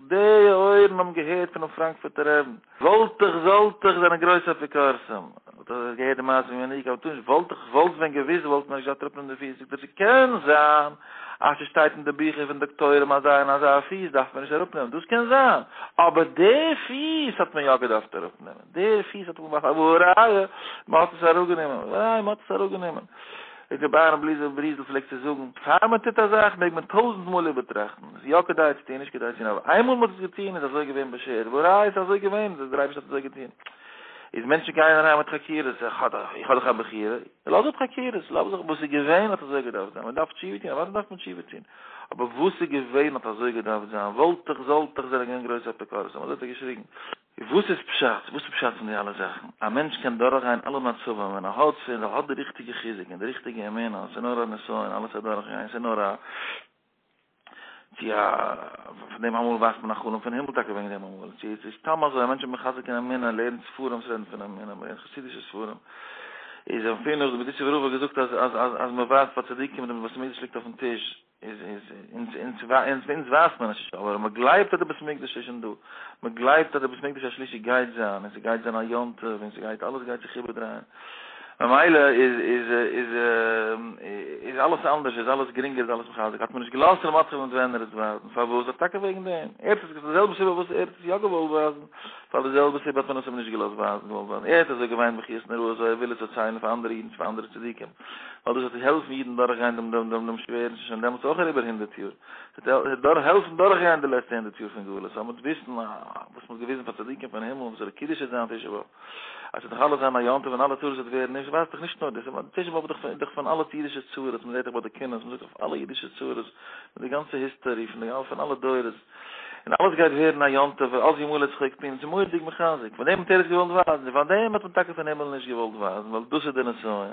די אויערן האבן געהערט פונעם פראנקפורטער רעבן, וואלט איך זאלט איך זענען גרויסע אפיקורסים, האט ער געהערט די מעשה פון ינוקא, אבער טו נישט, וואלט איך וואלט ווען געוויסט וואלט מען נישט געדארפט אראפנעמען די פיס, זאגט ער ס'קען זיין אז ס'שטייט אין די ביכער פון דאקטוירים אזא און אזא פיס דארף מען נישט אראפנעמען, דאס קען זיין, אבער די פיס האט מען יא געדארפט אראפנעמען, די פיס האט מען געמאכט, והא ראיה, מען האט עס אראפגענומען, והא ראיה מען האט עס אראפגענומען. רבי אהרן בליזער בריזל פלעגט צו זאגן, פאר מען טוט א זאך מעג מען טויזנט מאל איבערטראכטן, איז יא כדאי צו טון נישט כדאי צו טון, אבער איינמאל מען האט עס געטון איז אזוי געווען באשערט, והא ראיה איז אזוי געווען, דער אייבערשטער האט אזוי געטון. איז מענטשן גייען אריין מיט חקירות, איך האב דאך איך האב דאך א בחירה, לאז אפ חקירות, לאז אפ, וואס איז געווען האט אזוי געדארפט זיין, מען דארף תשובה טון, אוודאי דארף מען תשובה טון, אבער וואס איז געווען האט אזוי געדארפט זיין, וואלט איך זאלט איך זענען געווען גרויסע אפיקורסים, אזוי האט ער געשריגן. וואס איז פשט? וואס איז פשט פון די אלע זאכן? א מענטש קען דורכגיין אלע מצבים ווען ער האט ווען ער האט די ריכטיגע חיזוק און די ריכטיגע אמונה, ס'איז נאר א נסיון, אלעס אדורכגיין, ס'איז נאר א צו א פון דעם אמאל ווייסט מען א חלום פון הימל טאקע וועגן דעם אמאל, צו עס איז סתם אזוי, א מענטש איז מחזק אין אמונה, לערנט ספרים וואס רעדן פון אמונה, מ'לערנט חסידישע ספרים, איז אפילו נאך די בארדיטשובער רב האט געזאגט אז אז אז אז מ'ווייזט פאר צדיקים דעם בית המקדש ליגט אויפן טיש, איז איז אונז אונז אונז אונז ווייסט מען נישט אבער מען גלייבט אז די בית מקדש איז שוין דא, מען גלייבט אז די בית מקדש השלישי גייט זיין און ס'גייט זיין א יום טוב און ס'גייט אלעס גייט זיך איבערדרייען, ממילא איז איז איז איז אלעס אנדערש איז אלעס גרינגער איז אלעס מחזק, האט מען נישט געלאזט ר' מרדכי פון ווענער עס ווייזן, פארוואס? אויף טאקע וועגן דעם, ער האט עס די זעלבע סיבה וואס ער האט עס יא געוואלט ווייזן, פאר די זעלבע סיבה האט מען עס אים נישט געלאזט ווייזן געוואלט ווייזן, ער האט אזוי געוויינט בכיות נוראות אזוי ער וויל עס דערציילן פאר אנדערע אידן פאר אנדערע צדיקים. ווייל דאס וועט העלפן אידן דורכגיין דעם דעם דעם דעם שווערן, ס'איז שוין דעמאלטס אויך אריבער הונדערט יאר, ס'וועט דורך העלפן דורכגיין די לעצטע הונדערט יאר פון גלות, אז מ'וועט וויסן וואס מ'האט געוויזן פאר צדיקים פון הימל, וואס זאל קידוש זיין תשעה באב, אז ס'וועט נאך אלעס זיין א יום טוב און אלע צרות וועט ווערן נישט, ווייסט דאך נישט נאר דאס, תשעה באב איז דאך פון אלע אידישע צרות, מ'זעט דאך ביי די קינות, מ'זאגט אויף אלע אידישע צרות, מיט די גאנצע history פון די פון אלע דורות. און אלעס גייט ווערן א יום טוב, אז ימלא צחוק פינו, ס'איז מורא'דיג מחזק, פאר דעם האט ער עס געוואלט ווייזן, און פאר דעם האט מען טאקע פון הימל נישט געוואלט ווייזן, ווייל דאס איז די נסיון,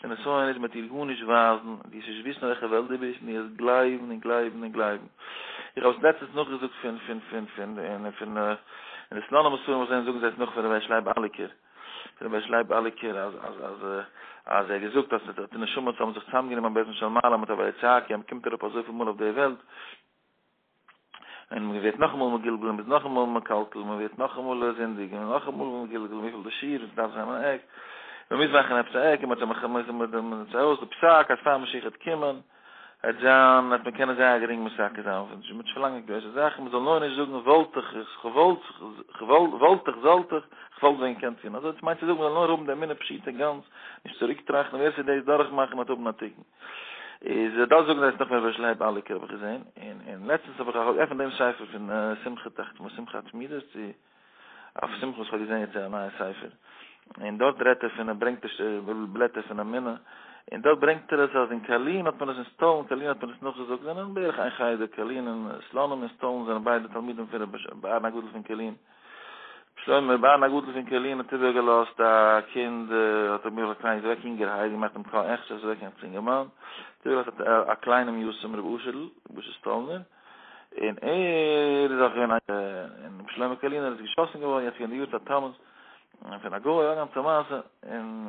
די נסיון איז מ'וועט דיר גארנישט ווייזן, דו וועסט נישט וויסן וועלכע וועלט דו ביסט, און דו וועסט גלייבן און גלייבן און גלייבן. איך האב עס לעצטענס נאכגעזאגט פון פון פון פון פון פון די סלאנימער ספרים וואס זיי זאגן זיי עס נאך פון רבי הערש לייב אליקער, פון רבי הערש לייב אליקער אז אז אז אז ער האט געזאגט אז די נשמות האבן זיך צוזאמגענומען בית דין של מעלה מיט א ויצעקו אז מ'קומט אראפ אזויפיל מאל אויף די וועלט, און מען ווערט נאכאמאל מגולגל און מען איז נאכאמאל מקלקל, מען ווערט נאכאמאל זינדיג און נאכאמאל מגולגל, וויפיל די שיעור עס דארף זיין אן עק, מען מוז מאכן עפעס א עק, און מען האט מען האט ארויס די פסק אז פאר משיח וועט קומען וועט זיין וועט מען קענען זייער גרינג מתקן זיין, מען וועט נישט פארלאנגען גרויסע זאכן, מען זאל נאר נישט זאגן וואלט איך, כ'וואלט, כ'וואלט, וואלט איך, זאלט איך, כ'וואלט ווען געקענט טון, אזוי מיינט צו זאגן מען זאל נאר האבן די אמונה פשוטה גאנץ, נישט צוריק טראכטן, ווער ס'וועט דאס דורכמאכן וועט האבן א תיקון. איז דאס זאגן זיי עס נאך מער ר' לייב אליקער האב איך געזען, און און לעצטענס האב איך אויך געעפענט דעם ספר פון שמחה תחת שמחה התמידות צו אויף שמחה וואס איך האב געזען יעצט א נייע ספר, און דארט רעדט ער פון ער ברענגט ער בלעטער פון אמונה, און דארט ברענגט ער עס אז אין קארלין האט מען עס אין סטאלין קארלין האט מען עס נאכגעזאגט זענען בערך איין חדר קארלין און סלאנים און סטאלין זענען ביידע תלמידים פון רבי אהרן הגדול פון קארלין. שלמה רבי אהרן הגדול פון קערלין האט איבערגעלאזט א קינד, האט ער מיר א קליין, איז אוועק יונגערהייט, געמאכט דעם קאר עכט איז אוועק אלס אינגערמאן, האט איבערגעלאזט א קליינעם יתום רבי אשר'ל, רבי אשר סטאלנער, און ער איז אויך געווען א, און רבי שלמה קערלינער איז געשאסן געווארן יעצט געווען די יארצייט תמוז, פון א גוי, א גאנצע מעשה, און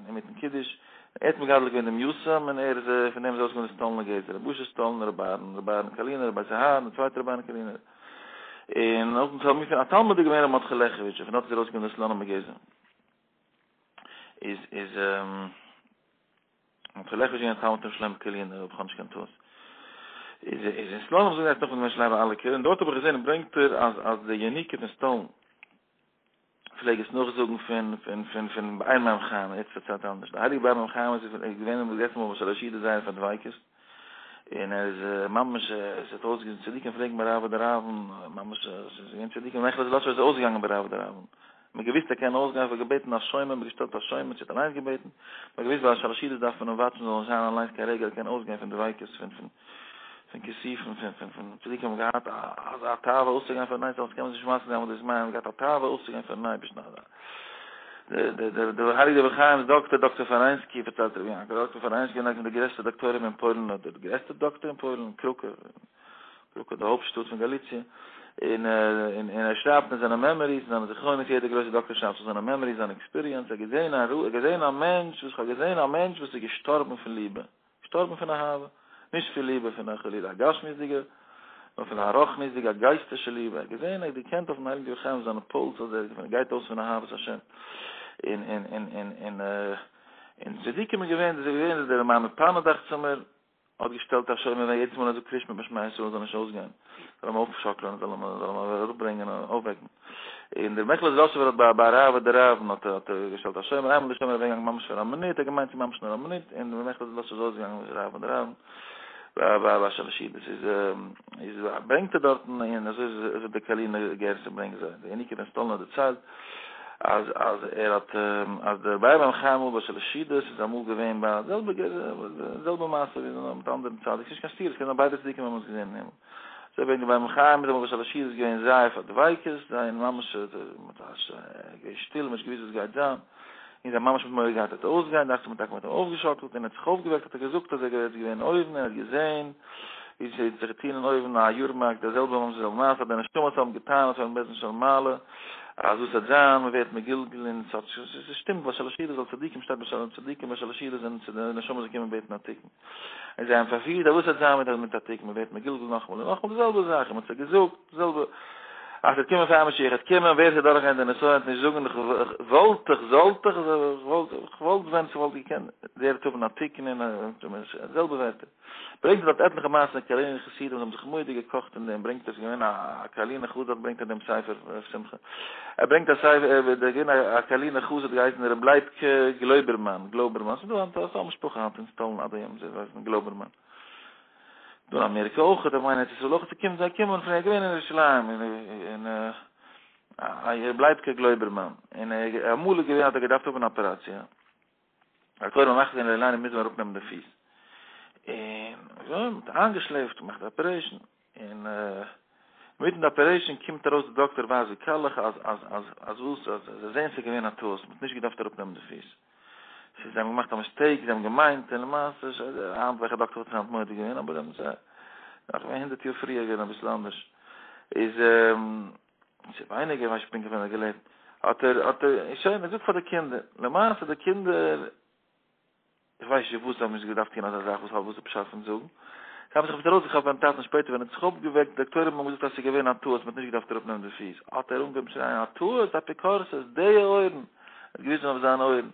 אינמיטן קידוש, ער האט מגדל געווען דעם יתום, און ער איז פון דעם איז ארויסגעקומען די סטאלנער גזע, רבי אשר סטאלנער, רבי אהרן, רבי אהרן קערלינער, רבי בית אהרן, דער צווייטער רבי אהרן קערלינער. און נאכדעם תלמיד פון א תלמיד איז געווען ר' מרדכי לעכעוויטש און פון דארט איז ארויסגעקומען די סלאנימער גזע איז איז מרדכי לעכעוויטש געווען א תלמיד פון שלמה קערלינער אויב איך האב נישט קיין טעות איז איז אין סלאנים זאגן זיי עס נאך פון ר' לייב אליקער און דארט האב איך געזען ברענגט ער אז אז די יניקה פון סטאלין פלעג עס נאכזאגן פון פון פון פון באר מים חיים, יעצט פארציילט אנדערש, די הייליגע באר מים חיים איז געווען אין געזעצן מאל בשלוש סעודות זייער פארדביקות, און ער איז ממש עס האט אויסגעזען צדיקים פלעגן ביי רב דרבן, ממש עס איז געווען צדיקים מעכעלע זלאטשוב איז אויסגעגאנגען ביי רב דרבן, מען האט געוויסט ער קען אויסגיין, ער האט געבעטן א שומר, מען האט געשטעלט א שומר, צו האט אליינס געבעטן, מען האט געוויסט ביי א שלש סעודות דארף מען אים וואטשן זאל נישט זיין אליינס קיין רגע ער קען אויסגיין פון דביקות פון פון פון כיסופים פון פון פון צדיקים האבן געהאט אזא תאווה אויסצוגיין פארן אייבערשטן, אלס קען מען זיך נישט משיג זיין וואס דאס מיינט, געהאט א תאווה אויסצוגיין פארן אייבערשטן, אזא דער דער דער הייליגער דברי חיים'ס דאקטער, דאקטער פאראינסקי, פארציילט רבי יעקב, דאקטער פאראינסקי איז איינער פון די גרעסטע דאקטוירים אין פוילן, אדער דער גרעסטער דאקטער אין פוילן, קראקע, קראקע די הויפט שטאט פון גאליציע, און און און ער שרייבט אין זיינע memories, אין זיינע זכרונות, יעדער גרויסער דאקטער שרייבט זיך זיינע memories, זיין experience, ער האט געזען א ער האט געזען א מענטש וואס כ'האב געזען א מענטש וואס איז געשטארבן פון ליבע. געשטארבן פון אהבה, נישט פון ליבע פון א חלילה א גשמיות'דיגע. נאר פון א רוחניות'דיגע א גייסטישע ליבע, ער האט געזען, ער האט דערקענט אויפן הייליגן דברי חיים זיינע פולס אז ער גייט אויס פון אהבת השם, און און און און און און צדיקים איז געווען, דאס איז געווען דער רמ"ע מפאנו דאכט זיך מיר, האט געשטעלט א שומר ווען יעדעס מאל ער זאגט קריאת שמע ביי שמע ישראל זאל נישט אויסגיין, זאל אים אויפשאקלען, זאל אים זאל אים אראפברענגען און אויפוועקן. און דער מעכעלע זלאטשובער האט ביי ביי רב דרב האט האט ער געשטעלט א שומר, איינמאל איז דער שומר אוועקגעגאנגען ממש פאר א מינוט, ער האט געמיינט ס'איז ממש נאר א מינוט, און דער מעכעלע זלאטשובער איז אויסגעגאנגען מיט רב דרב ביי ביי ביי שלש סעודות איז איז ברענגט ער דארטן און אזוי איז אזוי די קארלינער גירסא ברענגט זיי, דער ינוקא פון סטאלין האט דערציילט אז אז ער האט אז דער באר מים חיים אמאל ביי שלש סעודות איז אמאל געווען ביי זעלבע זעלבע מעשה ווי נאר מיט אנדערן צדיק, ס'נישט קיין סתירה, ס'קען זיין ביידע צדיקים האבן עס געזען אין הימל. אזוי ברענגט דער באר מים חיים איז אמאל ביי שלש סעודות געווען זייער פארדביקות, זייער ממש געווען שטיל, מ'האט נישט געוואוסט וואס גייט זיין, און זיי האבן ממש מיט מורא געהאט ער וועט אויסגיין, דאכט זיך מ'האט טאקע מיט אים אויפגעשאקלט און ער האט זיך אויפגעוועקט האט ער געזאגט אז ער איז געווען אויבן און ער האט געזען ווי עס האט זיך געטון אין אויבן א יארמארק דער זעלבער ממש די זעלבע מעשה אז די נשמות האבן געטענה'ט פארן בית דין של מעלה אז וואס וועט זיין מען ווערט מגולגל און עס האט עס שטימט ביי שלש סעודות ווייל צדיקים שטייט ביי שלש צדיקים ביי שלש סעודות זענען די נשמות געקומען בעטן א תיקון און זיי האבן פארפירט אז וואס וועט זיין מיט מיט א תיקון מען ווערט מגולגל נאכאמאל און נאכאמאל די זעלבע זאך און מען האט זיי געזאגט די זעלבע אז ס'וועט קומען פאר משיח וועט קומען ווער ס'וועט דורכגיין די נסיון וועט נישט זאגן איך וואלט איך זאלט איך איך וואלט ווען ס'וואלט געקענט דער וועט האבן א תיקון און די זעלבע ווערטער. ברענגט ער דארט עטליכע מעשות אין קארלינער חסידים וואס האבן זיך מורא'דיג געקאכט אין דעם, ברענגט ער ס'איז געווען א קארלינער חסיד דארט ברענגט ער דעם ספר ר' שמחה, ער ברענגט א ספר דער געווען א קארלינער חסיד געהייסן ר' לייבקע גלויבערמאן, גלויבערמאן, ס'איז דא היינט אסאך משפחה היינט אין סטאלין עד היום זיי ווייסן גלויבערמאן, דא אין אמעריקע אויך, איך מיין ארץ ישראל אויך, ס'קומט זיי קומען פון ער איז געווען אין ירושלים און ר' לייבקע גלויבערמאן, און אמאל איז געווען האט ער געדארפט האבן אן אפעראציע. דאקטוירים האבן מחליט געווען אליין מוז מען אראפנעמען די פיס, און אזוי מען האט איינגעשלעפט געמאכט די operation, און אינמיטן די operation קומט ארויס די דאקטער ווייס ווי קאלעך אז אז אז אז וואס אז זיי זעהן ס'איז געווען א טעות מען האט נישט געדארפט אראפנעמען די פיס, ס'איז זיי האבן געמאכט א mistake זיי האבן געמיינט און למעשה היינט וועלכע דאקטער וואלט זיך היינט מודה געווען אבער דעמאלטס נאך געווען הונדערט יאר פריער געווען אביסל אנדערש איז צו ווייניגער ווייס פונקט ווען ער האט געלעבט האט ער האט ער שוין ער זאגט פאר די קינדער למעשה די קינדער איך ווייס נישט וואס זיי האבן נישט געדארפט טון אזא זאך וואס וואס איז פשט פון זאגן זיי האבן זיך עפעס ארויסגעכאפט ביים טאטן שפעטער ווען ער האט זיך אויפגעוועקט די דאקטוירים האבן געזאגט אז עס איז געווען א טעות מען האט נישט געדארפט אראפנעמען די פיס האט ער אנגעהויבן שרייען א טעות אפיקורסות די אויערן ער האט געוויזן אויף זיינע אויערן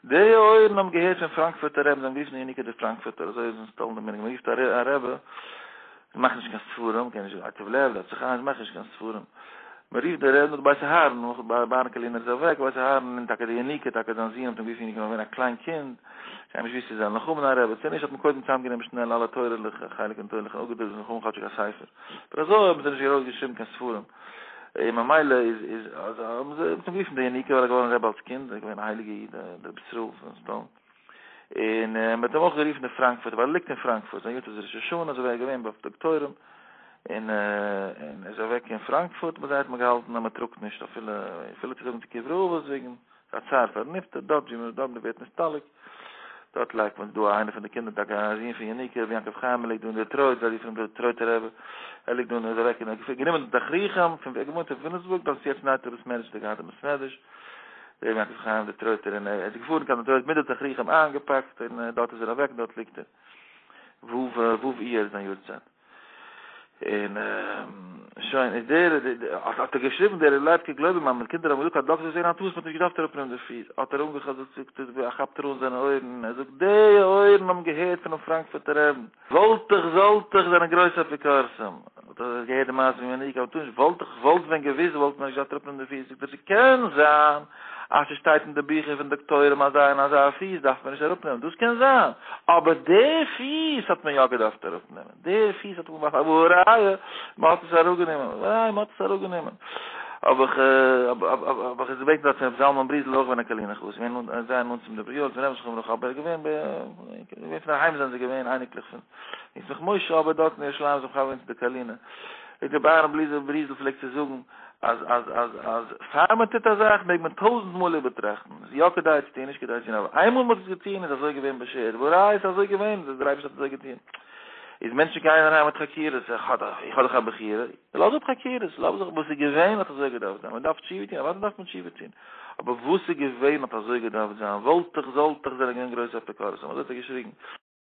די אויערן האבן געהערט פון פראנקפורטער רבי זיי האבן גערופן ינוקא דער פראנקפורטער אזוי איז אין סטאלין די מנהג מען רופט א רבי זיי מאכן נישט קיין ספרים, קען נישט ייטב לב, דארף זיך איין, זיי מאכן נישט קיין ספרים. מען רופט דער רבי נאך בית אהרן, נאך ביי אהרן קארלינער איז אוועק, בית אהרן און טאקע די ינוקא, טאקע זיין זון האט אים גערופן ינוקא נאך געווען א קליין קינד, זיי האבן נישט געוואוסט צו זיי זאלן נאך האבן א רבי צו נישט, האט מען קודם צוזאם גענומען שנעל אלע תורה'לעך, א חלק פון תורה'לעך און אפגעדרוקט זיי זאלן האבן כאטשיג א ספר. אבער אזוי האבן זיי נישט ארויס געשריבן קיין ספרים. און ממילא איז איז אז האבן זיי אים גערופן די ינוקא ווייל ער איז געווארן רבי אלס קינד, ער איז געווען א הייליגע איד, דער רבי ישראל פון סטאלין. און מען האט אים אויך גערופן אין פראנקפורט ווייל ער ליגט אין פראנקפורט, זיין יארצייט איז ראש השנה, אזוי ווי ער איז געווען ביי דאקטוירים, און און ער איז אוועק אין פראנקפורט, ביי זיי האט מען געהאלטן אז מען טראגט נישט אפילו אפילו צו זאגן צו קברי אבות וועגן א צער פארן נפטר, דארט ווי מען דארט ווערט נסתלק, דארט לייגט מען, ס'דא איינער פון די קינדער טאקע א זון פון ינוקא רבי יעקב חיים ער ליגט דא אין דעטרויט, זיי רופן אים דעטרויטער רבי, ער ליגט דא און ער איז אוועק און ער האט גענומען די תכריכים פון ווי ער האט געוואוינט אין וויליאמסבורג, דארט איז יעצט נייטרא בית מדרש האט ער געהאט די בית מדרש. ר' יעקב חיים דעטרויטער און ער איז געפארן קיין דעטרויט מיט די תכריכים איינגעפאקט און דארט איז ער אוועק דארט ליגט ער ו' ו' אייר איז זיין יארצייט און שוין איז דער האט ער געשריבן דער ר' לייבקע גלויבערמאן מיט קינדער האבן געזאגט אז דאקטער זעהן א טעות מ'האט נישט געדארפט אראפנעמען די פיס האט ער אנגעכאפט כאפט ער אן זיינע אויערן ער זאגט די אויערן האבן געהערט פונעם פראנקפורטער רעבן וואלט איך זאלט איך זענען גרויסע אפיקורסים. האט ער געהערט די מעשה פון ינוקא, אבער טאר נישט, וואלט איך וואלט ווען געוויסט וואלט מען נישט געדארפט אראפנעמען די פיס, זאגט ער ס'קען זיין אז ס'שטייט אין די ביכער פון דאקטוירים אזא און אזא פיס דארף מען נישט אראפנעמען, דאס קען זיין, אבער די פיס האט מען יא געדארפט אראפנעמען, די פיס האט מען געמאכט, והא ראיה מען האט עס אראפגענומען, והא ראיה מען האט עס אראפגענומען. האב איך האב איך עס געבעטן דארט פון רבי זלמן בריזל אויך געווען א קארלינער חסיד, געווען זייער נאנט צום דברי יואל, צום רבי זכרונו לברכה, אבער געווען געווען פון דערהיים זענען זיי געווען אייניקלעך פון ישמח משה, אבער דארט אין ירושלים זיי האבן געוואוינט די קארלינער. רבי אהרן בריזל בריזל פלעגט צו זאגן אז אז אז אז פאר מען טוט א זאך מעג מען טויזנט מאל איבערטראכטן, איז יא כדאי צו טון נישט כדאי צו טון, אבער איינמאל מען האט עס געטון איז אזוי געווען באשערט, והראיה איז אזוי געווען, דער אייבערשטער האט אזוי געטון. איז מענטשן גייען אריין מיט חקירות, איך האב דאך א בחירה, לאז אפ חקירות, לאז זיך, וואס איז געווען האט אזוי געדארפט זיין, מען דארף תשובה טון, אוודאי דארף מען תשובה טון, אבער וואס איז געווען האט אזוי געדארפט זיין, וואלט איך זאלט איך זענען געווען גרויסע אפיקורסים, אזוי האט ער געשריגן.